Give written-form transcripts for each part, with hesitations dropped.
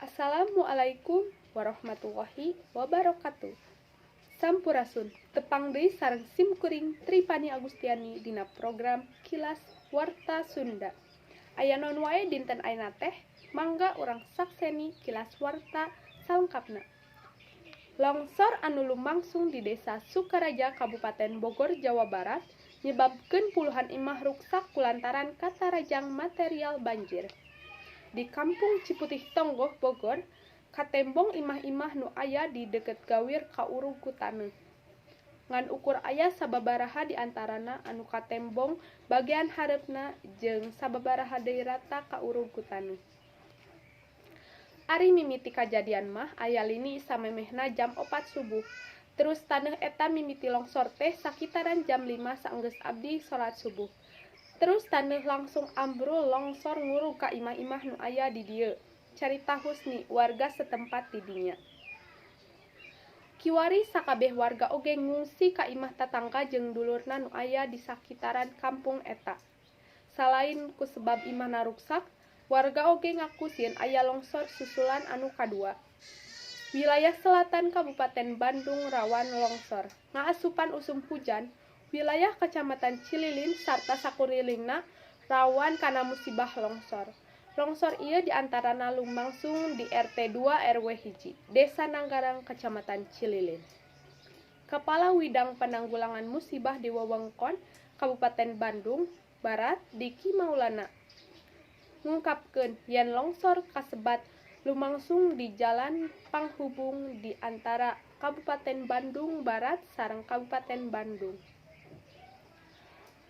Assalamualaikum warahmatullahi wabarakatuh. Sampurasun, tepang deui sareng simkuring Tripani Agustiani dina program Kilas Warta Sunda. Aya naon wae dinten ayeuna teh? Mangga urang sakseni Kilas Warta salengkapna. Longsor anu lumangsung di Desa Sukaraja, Kabupaten Bogor, Jawa Barat nyebabkeun puluhan imah ruksak kulantaran katarajang material banjir. Di Kampung Ciputih Tonggoh, Bogor, katembong imah-imah nu aya di deukeut gawir kaurug ku taneuh. Ngan ukur aya sababaraha di antarana anu katembong bagean hareupna jeung sababaraha deui rata kaurug ku taneuh. Ari mimiti kajadian mah aya lini samemehna jam 4 subuh. Terus taneuh eta mimiti longsor teh sakitaran jam 5 saenggeus abdi salat subuh. Terus taneuh langsung ambrul longsor ngurug ka imah-imah nu aya di dieu, carita Husni, warga setempat di dinya. Kiwari sakabeh warga oge ngungsi ka imah tatangga jeung dulurna nu aya di sakitaran kampung eta. Salain kusebab imahna ruksak, warga oge ngaku sieun aya longsor susulan anu kadua. Wilayah selatan Kabupaten Bandung rawan longsor. Ngaasupan usum hujan, wilayah Kacamatan Cililin sarta sakurilingna rawan kana musibah longsor. Longsor ieu diantarana lumangsung di RT 2 RW 1, Desa Nanggarang, Kacamatan Cililin. Kepala Widang Penanggulangan Musibah di wewengkon Kabupaten Bandung Barat, Diki Maulana, ngungkapkeun yen longsor kasebat lumangsung di jalan panghubung di antara Kabupaten Bandung Barat sareng Kabupaten Bandung.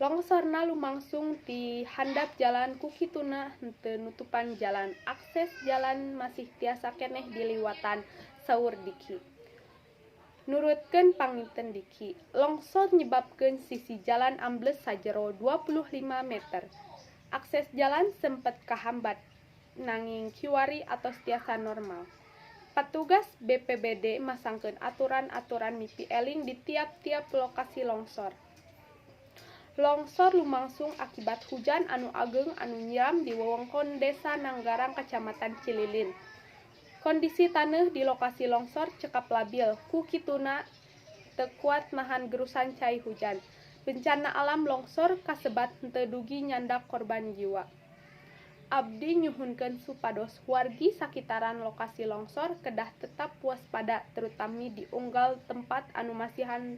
Longsorna lumangsung ti handap jalan ku kituna henteu nutupan jalan. Akses jalan masih tiasa keneh diliwatan, saur Diki. Nurutkeun panginten Diki, longsor nyebabkeun sisi jalan ambles sajero 25 meter. Akses jalan sempet kahambat nanging kiwari atos tiasa normal. Patugas BPBD masangkeun aturan-aturan mipieling di tiap-tiap lokasi longsor. Longsor lumangsung akibat hujan anu ageng anu nyiram di wewengkon Desa Nanggarang, Kacamatan Cililin. Kondisi taneuh di lokasi longsor cekap labil, ku kituna teu kuat nahan gerusan cai hujan. Bencana alam longsor kasebat henteu dugi nyandak korban jiwa. Abdi nyuhunkeun supados wargi sakitaran lokasi longsor kedah tetap waspada, terutami di unggal tempat anu masihan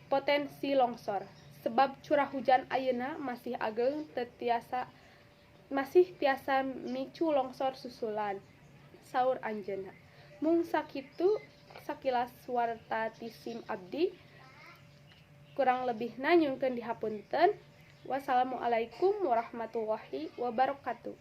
potensi longsor. Sebab curah hujan ayeuna masih ageng tiasa masih tiasa micu longsor susulan, saur anjeunna. Mung sakitu sakilas warta ti sim abdi, kurang lebihna nyungkeun dihapunten. Wassalamualaikum warahmatullahi wabarakatuh.